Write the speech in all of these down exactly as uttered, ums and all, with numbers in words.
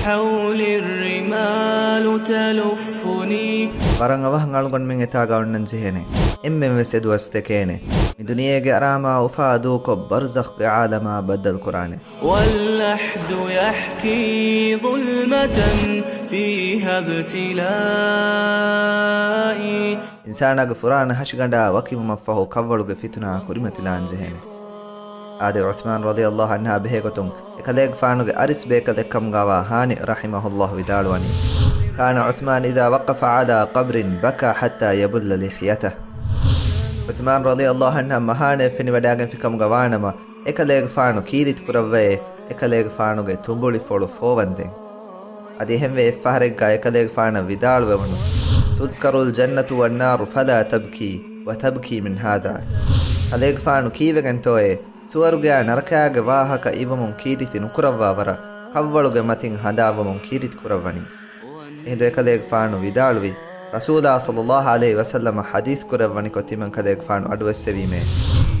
حولي الرمال تلفني. ވަރަށް އަވަހަށް އަޅުގަނޑުމެން އެތާގަ އޮންނަން ޖެހޭނެ. އެންމެން ވެސް އެދުވަސް ދެކޭނެ. މި ދުނިޔޭގެ އަރާމާ އުފާ ދޫކޮށް، ބަރްޒަޚްގެ ޢާލަމާ ބައްދަލު ކުރާނެ. واللحد يحكي ظلمة فيها ابتلائي. އިންސާނާގެ ފުރާނަ ހަށިގަނޑާ ވަކިވުމަށްފަހު، ކަށްވަޅުގެ ފިތުނާ ކުރިމަތިލާން ޖެހޭނެ. އާދެ، ޢުޘްމާން ރަޟިޔަﷲ ޢަންހާ ބެހޭގޮތުން އެކަލޭގެފާނުގެ އަރިސް ބޭކަލެއް ކަމުގަވާ ހާނި ރަޙިމަހުﷲ ވިދާޅުވަނީ، كان عثمان إذا وقف على قبر بكى حتى يبل لحيته. ޢުޘްމާން ރަޟިޔަﷲ ޢަންހާ މަހާނެ ފެނިވަޑާގެންފި ކަމުގަ ވާނަމަ، އެކަލޭގެފާނު ކީރިތި ކުރައްވައޭ، އެކަލޭގެފާނުގެ ތުނބުޅިފޮޅު ފޯވަންދެން. އަދި އެހެންވެ، އެއްފަހަރެއްގަ އެކަލޭގެފާނަށް ވިދާޅުވެވުނު، تذكر الجنة والنار فلا تبكي وتبكي من هذا. ކަލޭގެފާނު ކީވެގެންތޯއޭ، ސުވަރުގެއާ ނަރަކައިގެ ވާހަކަ އިވުމުން ކީރިތި ނުކުރައްވާވަރަށް، ކަށްވަޅުގެ މަތިން ހަނދާންވުމުން ކީރިތި ކުރައްވަނީ. އެހިނދު އެކަލޭގެފާނު ވިދާޅުވި، ރަސޫލާ ޞައްލަﷲ ޢަލައިހި ވަސައްލަމަ ޙަދީޘް ކުރައްވަނިކޮށް ތިމަން ކަލޭގެފާނު އަޑުއެއްސެވީމޭ،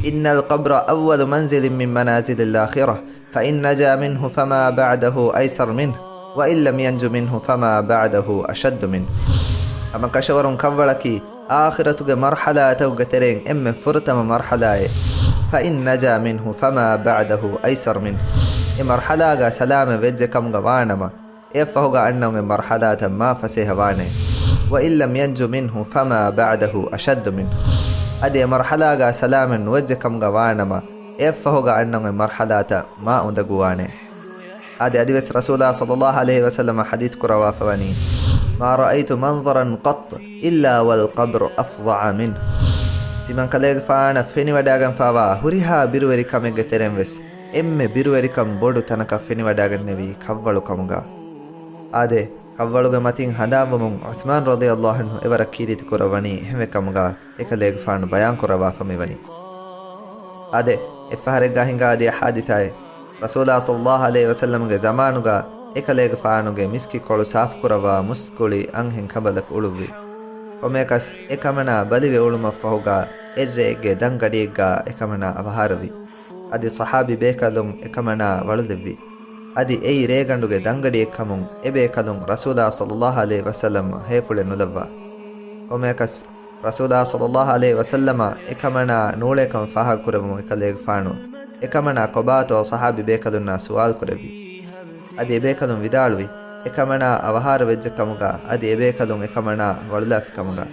إن القبر أول منزل من منازل الآخرة، فإن نجا منه فما بعده أيسر منه، وإن لم ينج منه فما بعده أشد منه. ހަމަކަށަވަރުން ކަށްވަޅަކީ އާޚިރަތުގެ މަރްޙަލާތަކުގެ ތެރެއިން އެންމެ ފުރަތަމަ މަރްޙަލާއެއް. فإن نجا منه فما بعده أيسر منه. އެ މަރްޙަލާގަ ސަލާމަތް ވެއްޖެ ކަމުގަ ވާނަމަ، އެއަށްފަހުގަ އަންނަ އެ މަރްޙަލާތައް މާ ފަސޭހަ ވާނެ. وإن لم ينج منه فما بعده أشد منه. އަދި އެ މަރްޙަލާގަ ސަލާމަތް ނުވެއްޖެ ކަމުގަ ވާނަމަ، އެއަށްފަހުގަ އަންނަ އެ މަރްޙަލާތައް މާ އުނދަގޫވާނެ. އާދެ، އަދިވެސް ރަސޫލާ ޞައްލަﷲ ޢަލައިހި ވަސައްލަމަ ޙަދީޘް ކުރައްވާފަވަނީ، ما رأيت منظرا قط إلا والقبر أفظع منه. ތިމަން ކަލޭގެފާނަށް ފެނިވަޑާގެންފާވާ ހުރިހާ ބިރުވެރިކަމެއްގެ ތެރެއިން ވެސް އެންމެ ބިރުވެރިކަން ބޮޑު ތަނަކަށް ފެނިވަޑާގެންނެވީ ކަށްވަޅު ކަމުގަ. އާދެ، ކަށްވަޅުގެ މަތިން ހަނދާންވުމުން ޢުޘްމާން ރަޟިޔަﷲ ޢަންހު އެވަރަށް ކީރިތި ކުރައްވަނީ އެހެންވެ ކަމުގަ، އެކަލޭގެފާނު ބަޔާން ކުރައްވާފަ މިވަނީ. އާދެ، އެއްފަހަރެއްގަ ހިނގާ އަދި ޙާދިސާއެއް. ރަސޫލާ ޞައްލަﷲ ޢަލައިހި ވަސައްލަމަގެ ޒަމާނުގަ އެކަލޭގެފާނުގެ މިސްކިތްކޮޅު ސާފުކުރައްވާ މުސްކުޅި އަންހެން ކަނބަލަކު އުޅުއްވި. ކޮންމެއަކަސް އެކަމަނާ ބަލިވެ އުޅުމަށްފަހުގަ އެއްރެއެއްގެ ދަންގަޑިއެއްގަ އެކަމަނާ އަވަހާރަވި. އަދި ޞަޙާބީ ބޭކަލުން އެކަމަނާ ވަޅުލެއްވި. އަދި އެއީ ރޭގަނޑުގެ ދަންގަޑިއެއްކަމުން އެބޭކަލުން ރަސޫލާ ޞައްލަﷲ ޢަލައިހި ވަސައްލަމަށް ހޭފުޅެއް ނުލައްވާ. ކޮންމެއަކަސް، ރަސޫލާ ޞައްލަﷲ ޢަލައިހި ވަސައްލަމަށް އެކަމަނާ ނޫޅޭކަން ފާހަގަކުރެއްވުމުން އެކަލޭގެފާނު އެކަމަނާ ކޮބާތޯ ޞަޙާބީ ބޭކަލުންނާ ސުވާލު ކުރެއްވި. އަދި އެބޭކަލުން ވިދާޅުވި، އެކަމަނާ އަވަހާރަ ވެއްޖެ ކަމުގަ، އަދި އެބޭކަލުން އެކަމަނާ ވަޅުލާފި ކަމުގަ.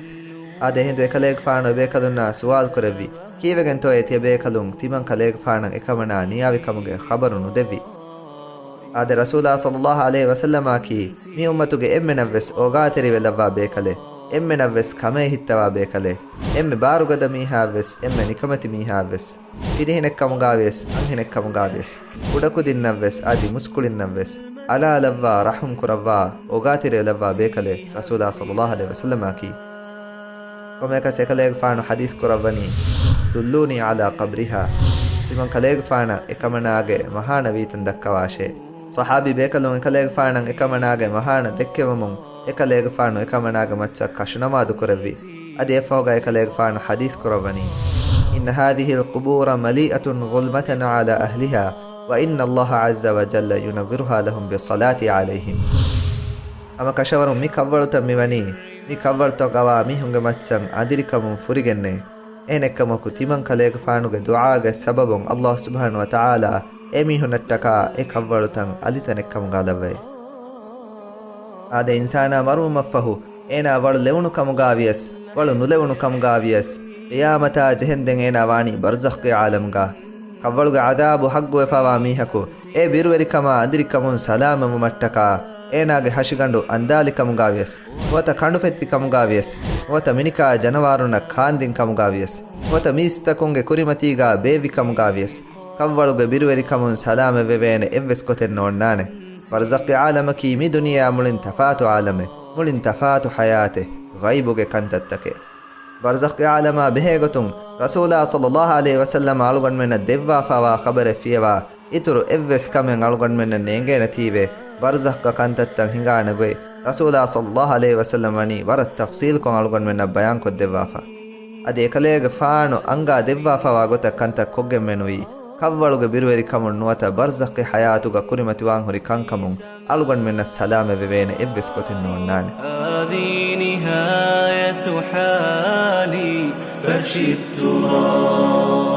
އާދެ، އެހިނދު އެކަލޭގެފާނު އެބޭކަލުންނާ ސުވާލު ކުރެއްވި، ކީވެގެންތޯއޭ ތިޔަބޭކަލުން ތިމަން ކަލޭގެފާނަށް އެކަމަނާ ނިޔާވި ކަމުގެ ޚަބަރު ނުދެއްވީ؟ އާދެ، ރަސޫލާ ޞައްލަﷲ ޢަލައިހި ވަސައްލަމާކީ މި އުއްމަތުގެ އެންމެނަށްވެސް އޯގާތެރިވެލައްވާ ބޭކަލެއް، އެންމެނަށްވެސް ކަމޭ ހިއްތަވާ ބޭކަލެއް، އެންމެ ބާރުގަދަ މީހާއަށްވެސް، އެންމެ ނިކަމެތި މީހާއަށްވެސް، ފިރިހެނެއްކަމުގާވިޔަސް، އަންހެނެއްކަމުގާވިޔަސް، ކުޑަކުދިންނަށްވެސް އަދި މުސްކުޅިންނަށްވެސް އަޅާލައްވާ، ރަޙުމް ކުރައްވާ، އޯގާތެރިވެލައްވާ ބޭކަލެއް ރަސޫލާ ޞައްލަﷲ ޢަލައިހި ވަސައްލަމާކީ. ކޮންމެއަކަސް އެކަލޭގެފާނު ޙަދީޘް ކުރައްވަނީ، دلوني على قبرها. ތިމަން ކަލޭގެފާނަށް އެކަމަނާގެ މަހާނަ ވީތަން ދައްކަވާށޭ. ޞަޙާބީ ބޭކަލުން އެކަލޭގެފާނަށް އެކަމަނާގެ މަހާނަ ދެއްކެވުމުން، އެކަލޭގެފާނު އެކަމަނާގެ މައްޗަށް ކަށުނަމާދު ކުރެއްވި. އަދި އެއަށްފަހުގަ އެކަލޭގެފާނު ޙަދީޘް ކުރައްވަނީ، إن هذه القبور مليئة ظلمة على أهلها، وإن الله عز وجل ينورها لهم بالصلاة عليهم. ހަމަކަށަވަރުން މި ކަށްވަޅުތައް މިވަނީ، މި ކަށްވަޅުތަކުގަވާ މީހުންގެ މައްޗަށް އަނދިރިކަމުން ފުރިގެންނޭ. އެހެނެއްކަމަކު، ތިމަން ކަލޭގެފާނުގެ ދުޢާގެ ސަބަބުން ﷲ ސުބްޙާނަހޫ ވަތަޢާލާ އެމީހުންނަށްޓަކާ އެ ކަށްވަޅުތައް އަލިތަނެއްކަމުގަ ލައްވައޭ. އާދެ، އިންސާނާ މަރުވުމަށްފަހު، އޭނާ ވަޅު ލެވުނު ކަމުގާވިޔަސް، ވަޅު ނުލެވުނު ކަމުގާވިޔަސް، ޤިޔާމަތާ ޖެހެންދެން އޭނާ ވާނީ ބަރްޒަޚްގެ ޢާލަމުގަ. ކަށްވަޅުގެ ޢަޛާބު ޙައްޤުވެފާވާ މީހަކު، އެ ބިރުވެރިކަމާ އަނދިރިކަމުން ސަލާމަތްވުމަށްޓަކާ، އޭނާގެ ހަށިގަނޑު އަންދާލިކަމުގާވިޔަސް، ނުވަތަ ކަނޑުފެއްތިކަމުގާވިޔަސް، ނުވަތަ މިނިކާ ޖަނަވާރުންނަށް ކާންދިން ކަމުގާވިޔަސް، ނުވަތަ މީސްތަކުންގެ ކުރިމަތީގާ ބޭއްވިކަމުގާވިޔަސް، ކަށްވަޅުގެ ބިރުވެރިކަމުން ސަލާމަތްވެވޭނެ އެއްވެސް ގޮތެއް ނޯންނާނެ. ބަރްޒަޚްގެ ޢާލަމަކީ މި ދުނިޔެއާ މުޅިން ތަފާތު ޢާލަމެއް، މުޅިން ތަފާތު ޙަޔާތެއް، ޣައިބުގެ ކަންތައްތަކެއް. ބަރްޒަޚްގެ ޢާލަމާ ބެހޭގޮތުން ރަސޫލާ ޞައްލަﷲ ޢަލައިހި ވަސައްލަމަ އަޅުގަނޑުމެންނަށް ދެއްވާފާވާ ޚަބަރެއް ފިޔަވާ، އިތުރު އެއްވެސް ކަމެއް އަޅުގަނޑުމެންނަށް ނޭނގޭނެތީވެ، ބަރްޒަޚްގަ ކަންތައްތައް ހިނގާނެ ގޮތް ރަސޫލާ ޞައްލަﷲ ޢަލައިހި ވަސައްލަމަ ވަނީ ވަރަށް ތަފްޞީލުކޮށް އަޅުގަނޑުމެންނަށް ބަޔާންކޮށްދެއްވާފަ. އަދި އެކަލޭގެފާނު އަންގާ ދެއްވާފާވާ ގޮތަށް ކަންތައް ކޮށްގެން މެނުވީ، ކަށްވަޅުގެ ބިރުވެރިކަމުން ނުވަތަ ބަރްޒަޚްގެ ޙަޔާތުގަ ކުރިމަތިވާން ހުރި ކަންކަމުން އަޅުގަނޑުމެންނަށް ސަލާމަތް ވެވޭނެ އެއްވެސް ގޮތެއް ނޯންނާނެ. هذه نهاية حالي فرش التراب.